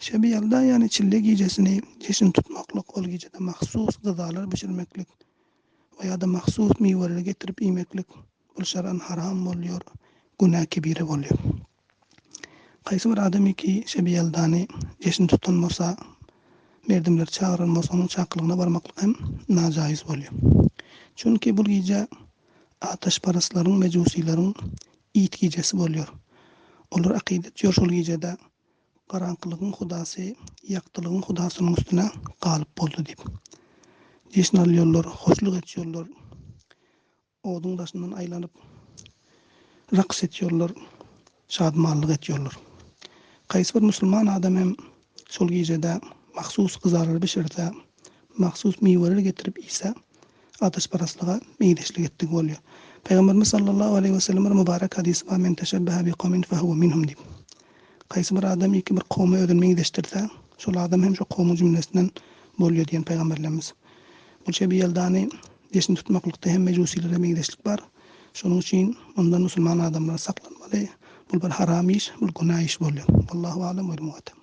Şebi ýalda ýagny çille gijesini jeşin tutmaklyk, ol gijede mahsus gyzalar bişirmeklik we ýa-da mahsus miweleri getirip iýmeklik bul şer'an haram bolýar, günä kebire bolýar. Haýsy bir adam iki şebi ýaldany jeşin tutan bolsa, merdimleri çagyran bolsa onuň çakylygyna barmaklyk hem najaýyz bolýar. Çünki bul gije ataşparastlaryň, mejusileriň iýt gijesi bolýar. Olar akyda etýär şol gijede Garaňkylygyň hudasy ýagtylygyň hudasynyň üstüne galyp boldy diýip. Jeşn alýarlar, hoşluk etýärler. Oduň daşyndan aýlanyp, raks etýärler, şadmanlyk etýärler. Haýsy bir musulman adam hem şol gijede mahsus gyzalary bişirse, mahsus miweleri getirip iýse, ataşparaslyga meňzeşlik etdigi bolýar. Pygamberimiz sallallahu aleýhi we sellem bir mübarek hadysy bar, Men teşebbehe bi kawmin fehuwe minhum diýip. Haýsy bir adam iki bir kowma özüni meňzeşdirse, şol adam hem şo kowmuň jümlesinden bolýar diýen pygamberlerimiz. Bu şebi ýeldany deşini tutmaklykda hem mejusilere meňzeşlik bar. Şonuň üçin mundan musulman adamlar saklanmaly. Bul bir haram iş, bul günä iş bolýar. Wallahu alem we ilmu atem.